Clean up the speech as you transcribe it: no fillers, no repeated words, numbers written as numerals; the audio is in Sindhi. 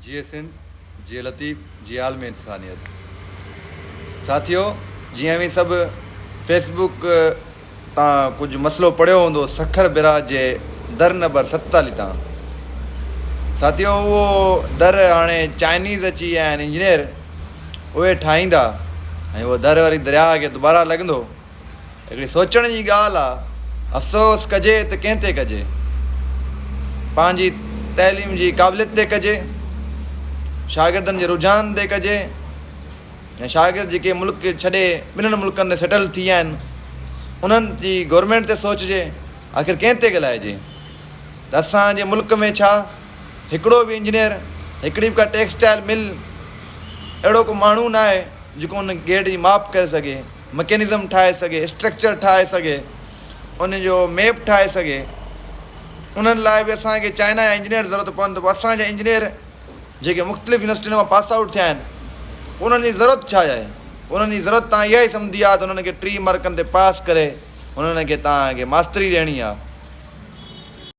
جيئي سنڌ، جيئي لطيف، جيئي عالمي انسانيت. ساٿيو جيئن اوهين سڀ فيس بڪ تان ڪجهه مسئلو پڙهيو هوندو سکر بئراج جي در نمبر 47 تان. ساٿيو اهو در هاڻي چائنيز اچي ويا آهن انجنيئر اهي ٺاهيندا ۽ اهو در وري درياهه کي دوباره لڳندو. هڪڙي سوچڻ جي ڳالهه آ، افسوس ڪجي ته ڪنهن تي ڪجي؟ پنهنجي تعليم جي قابليت تي ڪجي، شاگردن جي رجحان تي ڪجي يا شاگرد جيڪي ملڪ ڇڏي ٻنهن ملڪن ۾ سيٽل ٿي ويا آهن انهن جي گورنمينٽ تي سوچجي، آخر ڪنهن تي ڳالهائجي ته اسان جي ملڪ ۾ ڇا هڪڙو به انجنيئر، هڪڙي به ڪا ٽيڪسٽائل مل اهڙو ڪو ماڻهو ناهي جيڪو ان گيٽ جي ماپ ڪري سگهي. مڪينزم ٺاهي سگهي، اسٽرڪچر ٺاهي سگهي، ان جو ميپ ٺاهي سگهي، انهن لاء به اسان کي چائنا جا انجنيئر ضرورت پون ته پوء اسان جا انجنيئر جيڪي مختلف يونيورسٽين مان پاس آئوٽ ٿيا آهن انهن جي ضرورت ڇا آهي؟ انهن جي ضرورت تان اها ئي سمجهندي آهي ته انهن کي 30 مارڪن تي پاس ڪري انهن کي تان کي ماستري ڏيڻي آهي.